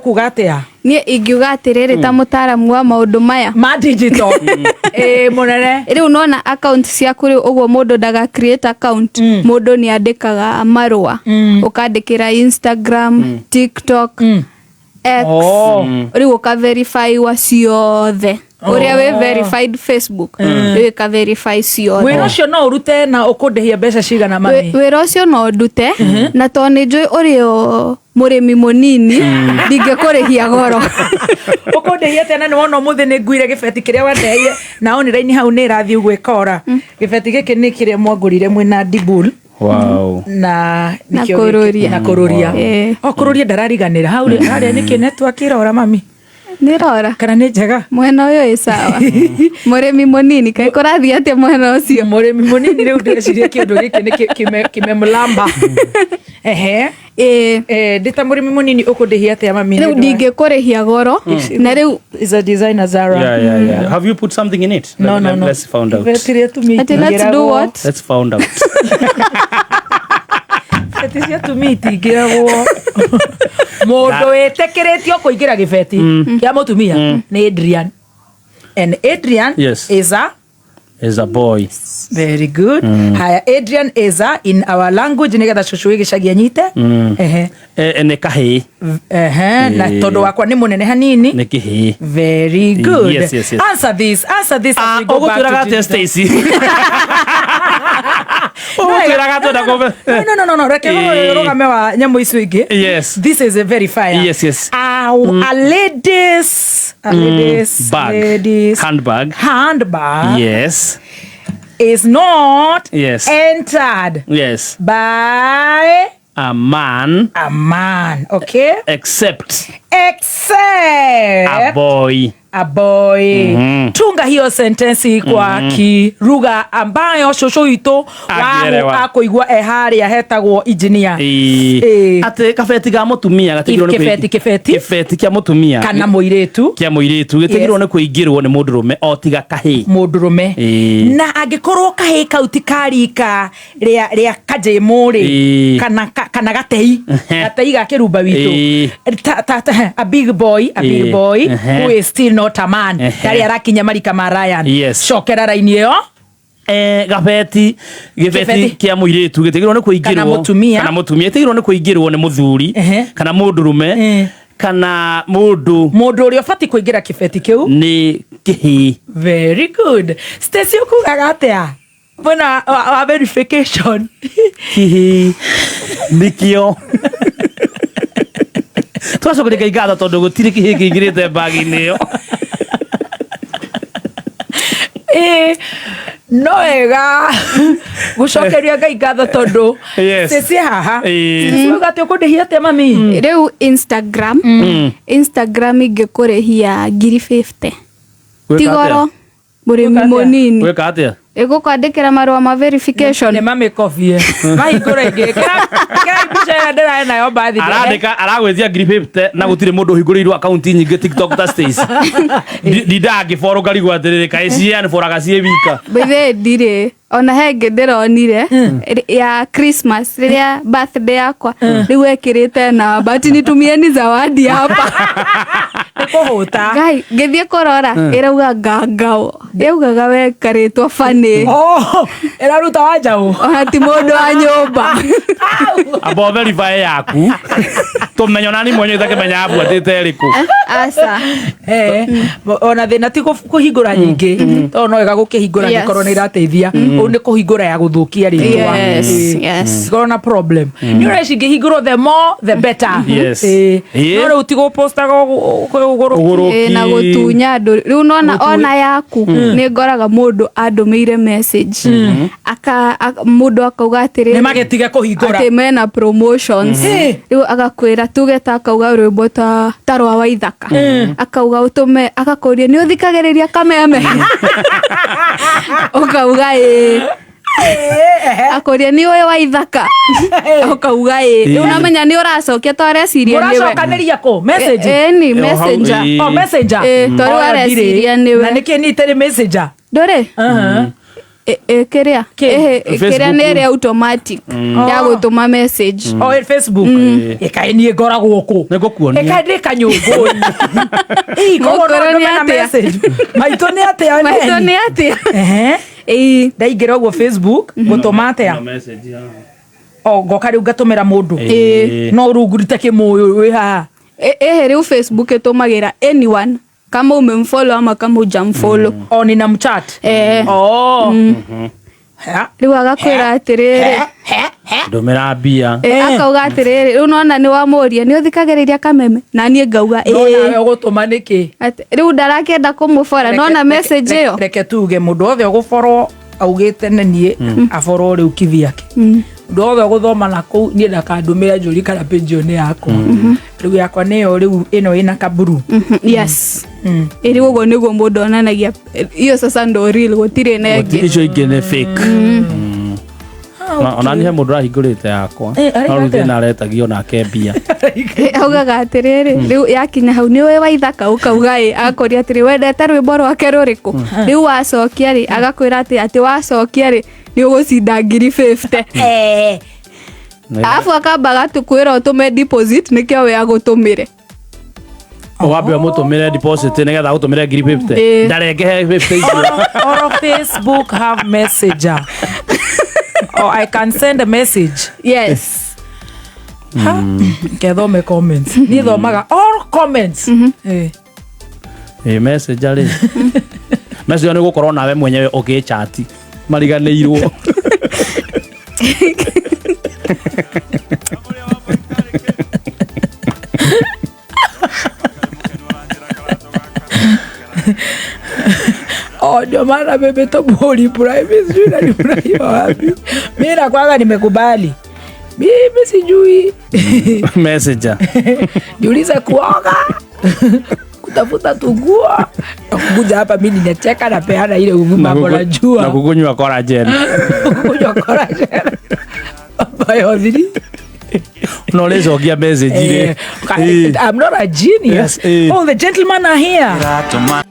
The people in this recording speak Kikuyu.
Ũkuga atĩa? Niĩ ingiuga atĩrĩrĩ, ta mũtaaramu wa maũndũ maya ma digital, ĩ mũnene. Rĩu nona account ciaku rĩu ũguo, mũndũ ndaga create account, mũndũ nĩ andĩkaga marũa, ũkandĩkĩra Instagram, TikTok, X. Rĩu ũka verify wa ciothe ũrĩa wĩ verified Facebook, rĩu ĩka verify ciothe. Wĩra ũcio no ũrute na ũkũndĩhia mbeca cigana, mami? Wĩra ũcio no ndute, na tondũ nĩ njũĩ ũrĩ o mũrĩmi mũnini, ndingĩkũrĩhia goro. Ũkũndĩhia atĩa na nĩ wona ũmũthĩ nĩ nguire gĩbeti kĩrĩa wandeheire na online hau nĩ ĩrathiĩ ũguo ĩkora? Gĩbeti gĩkĩ nĩ kĩrĩa mwangũrire mwĩna Dibul. Na Na nĩkĩo gĩkĩ- kũrũria. Na kũrũria. O kũrũria ndarariganĩra hau rĩ- harĩa nĩkĩ network ĩrora, mami? Nĩ rora. Kana nĩ njega? Mwena ũyũ ĩ sawa. Mũrĩmi mũnini, kaĩ kũrathiĩ atĩa mwena ũcio? Mũrĩmi mũnini, rĩu ndĩreciria kĩũndũ gĩkĩ nĩ kimemlamba, ehe. Ĩĩ. Ndĩ ta mũrĩmi mũnini, ũkũndĩhia atĩa, mami? Rĩu ndingĩkũrĩhia goro na rĩu Is a designer Zara. Yeah. Have you put something in it? No, no, no. Let's find out. Ibeti rĩa atumia Ati let's do itingĩragwo. what? Let's find out. Ibeti cia atumia itingĩragwo. Mũndũ wĩtĩkĩrĩtio kũingĩra gĩbeti kĩa mũtumia nĩ Adrian, and Adrian is a Is a boy. Very good. Haya, Adrian is a, in our language, nigetha cucu wĩ gĩcagi anyite. Ehe. Nĩ kahĩĩ. Ehe, na tondũ wakwa nĩ mũnene hanini. Nĩ kĩhĩĩ. Very good. Yes. Answer this, answer this as we go back to Ũgũtwĩraga atĩa, digital. Stacy? Ũgũtwĩraga atĩa na No, reke rũgame wa nyamũ icio ingĩ. This is a verifier. A ladies Bag. Ladies Handbag. Handbag is not entered by a man. A man, okay? Except except a boy. A boy. Tunga hiyo sentensi kwa kirugha ambayo cũcũ witũ Angĩelewa. akũigua e harĩa hetagwo engineer. Ĩĩ. Atĩ kabeti ga mũtumia gatigĩrwo nĩ Kĩbeti, kĩbeti. Kĩbeti kĩa mũtumia kana mũirĩtu. Kĩa mũirĩtu gĩtigĩrwo nĩ kũingĩrwo nĩ mũndũrũme o tiga kahĩĩ. Mũndũrũme. Na angĩkorwo kahĩĩ kau ti karika rĩa kajĩmũ rĩ, kana gatei, gatei ga kĩrumba witũ, ta a big boy, a big boy who is still not a man, ndarĩ arakinya marika ma Ryan. Cokera raini ĩyo. Gabeti, gĩbeti Kĩbeti. kĩa mũirĩtu gĩtigĩrwo nĩ kũingĩrwo Kana mũtumia. Kana mũtumia gĩtigĩrwo nĩ kũingĩrwo nĩ mũthuri kana mũndũrũme kana mũndũ. Mũndũ ũrĩa ũbatiĩ kũingĩra kĩbeti kĩu nĩ kĩhĩĩ. Very good. Stacy, ũkugaga atĩa mwena wa verification? Kĩhĩĩ nĩkĩo twacokeria Ngai ngatho tondũ gũtirĩ kĩhĩĩ kĩingĩrĩte mbagi-inĩ ĩyo. Ĩĩ, no wega gũcokeria Ngai ngatho tondũ Stacy haha. Stacy, uga atĩ ũkũndĩhia atĩa, mami? Rĩu Instagram, Instagram ingĩkũrĩhia ngiri 50. Gwĩka Ti atĩa? goro, mũrĩmi Gwĩka atĩa? mũnini. Gwĩka atĩa? Ĩgũkwandĩkĩra marũa ma verification. Nĩ mamĩkobie mahingũra ĩngĩ. Kĩra mbica ĩrĩa ndĩrae nayo mbathi. Arandĩka aragwĩtia ngiri 50 na gũtirĩ mũndũ ũhingũrĩirwo akaunti nyingĩ TikTok ta Stacy. Ndindaga ngĩboro ngarigwo atĩrĩrĩ, kaĩ cianboraga ciĩ wika? By ndirĩ ona he ngĩ ndĩronire ya Christmas, rĩrĩa birthday yakwa, rĩu ekĩrĩte namba ati nitumieni zawadi hapa. Nĩ kũhũta. Ngai, ngĩthiĩ kũrora ĩrauga ngangao, yaugaga we karĩtwa bani. Oh, ĩraruta wa njaũ. Ona ti mũndũ wa nyũmba. Amba verify yaku tũmenye onani mwenye itakĩmenya abuatĩte ĩrĩkũ. Aca. Ona thĩna ti kũhingũra nyingĩ, tondũ no wega gũkĩhingũra angĩkorwo nĩ irateithia. Ũũ nĩ kũhingũra ya gũthũkia rĩtwa. Ikorwo na problem nĩ ũreci ingĩhingũrwo, the more the better. No rĩu ti gũpostaga ũgũrũ. Ũgũrũki. Ĩ, na gũtunya andũ rĩu nona ona yaku nĩ ngoraga mũndũ andũmĩire message aka mũndũ akauga atĩrĩrĩ, Nĩ magĩtige kũhingũra. Atĩ mena promotions. Rĩu agakwĩra tuge ta akauga rwĩmbo ta rwa Waithaka, akauga ũtũme, agakũria nĩ ũthikagĩrĩria Kameme, ũkauga ĩĩ, akũria nĩ ũĩ Waithaka, ũkauga ĩĩ. Rĩu namenya nĩ ũracokia to areciria nĩwe. Mũracokanĩria kũ message? Ĩni, Hau, messenger. ĩĩ. Oh, messenger. Ĩĩ, to rĩu Oh, ndirĩ. areciria nĩwe. Na nĩkĩ niĩ itarĩ messenger? Ndũrĩ. Kĩrĩa Kĩ? Ĩhĩ, kĩrĩa Facebook. nĩ ĩrĩa automatic ya gũtũma message. O Facebook. Ĩkaĩ niĩ ngoragwo kũ? Nĩ ngũkuonia. Ĩkaĩ ndĩ kanyũngũ. Ii, koguo no Mũkũrũ nĩ ndũme na atĩa? message. Maitũ nĩ atĩa Maitũ neni? nĩ atĩa? Ehe. Ĩĩ. Ndaingĩra ũguo Facebook gũtũma atĩa? Message haha. O ngoka rĩu ngatũmĩra mũndũ. Ĩĩ. No rungurite kĩmũyũ wĩ haha. Ĩhĩ, rĩu Facebook ĩtũmagĩra anyone kama umemfollow ama kama hujamfollow. O nina mchat. Eh. Oh. Ha. Rĩu agakwĩra atĩrĩrĩ, Ndũmĩra mbia. Akauga atĩrĩrĩ, rĩu nona nĩ wamũria nĩ ũthikagĩrĩria Kameme, na niĩ ngauga No ĩĩ. nawe ũgũtũma nĩkĩ? Rĩu ndarakĩenda kũmũbora nona message ĩyo. Reke tuge mũndũ wothe ũgũborwo augĩte nĩ niĩ aborwo rĩu kivyake. Mũndũ wothe ũgũthoma na kũu niĩ ndakandũmĩre njũri kana page ĩyo nĩ yakwa. Rĩu yakwa nĩyo rĩu ĩno ĩna kaburu. Yes. Ĩ, rĩu ũguo nĩguo mũndũ onanagia iyo sasa ndo real, gũtirĩ na ĩngĩ. Icio ingĩ nĩ fake. Ona niĩ he mũndũ ũrahingũrĩte yakwa. Eh, araiga No rĩu atĩa? thĩna aretagio nake mbia. Augaga atĩrĩrĩ, rĩu yakinya hau nĩ ũĩ Waithaka, ũkauga ĩ, agakũria atĩrĩ, wendete rwĩmbo rwake rũrĩkũ? Rĩu wacokia rĩ, agakwĩra atĩ wacokia rĩ nĩ ũgũcinda 50,000. Eh. Arabu akamba agatũkwĩra ũtũme deposit nĩkĩo we agũtũmĩre. Wambe ũmũtũmĩre deposit nĩgetha agũtũmĩre 50,000. Ĩĩ. Ndarengehe 50 icio. Or Facebook have messenger. Or I can send a message. Yes. Ha? Ngethome comments. Niĩ thomaga all comments. Eh. Ĩ, messenger rĩ, messenger nĩ gũkorwo nawe mwenyewe ũgĩchati mariganĩirwo. Oh, ndio maana mimi tobo private sijui nalifurahia wapi. Mimi nakwaga nimekubali. Mimi sijui. Messenger. Jiulize kuoga. Kutafuta tunguo. Na kukuja hapa mimi ninacheka na peana ile mambo Na najua. kukunywa collagen. Kukunywa collagen. Bayothiri. No ũrĩcokia message rĩ. I'm not a genius. Yes, eh. Oh, the gentlemen are here. Ratoma.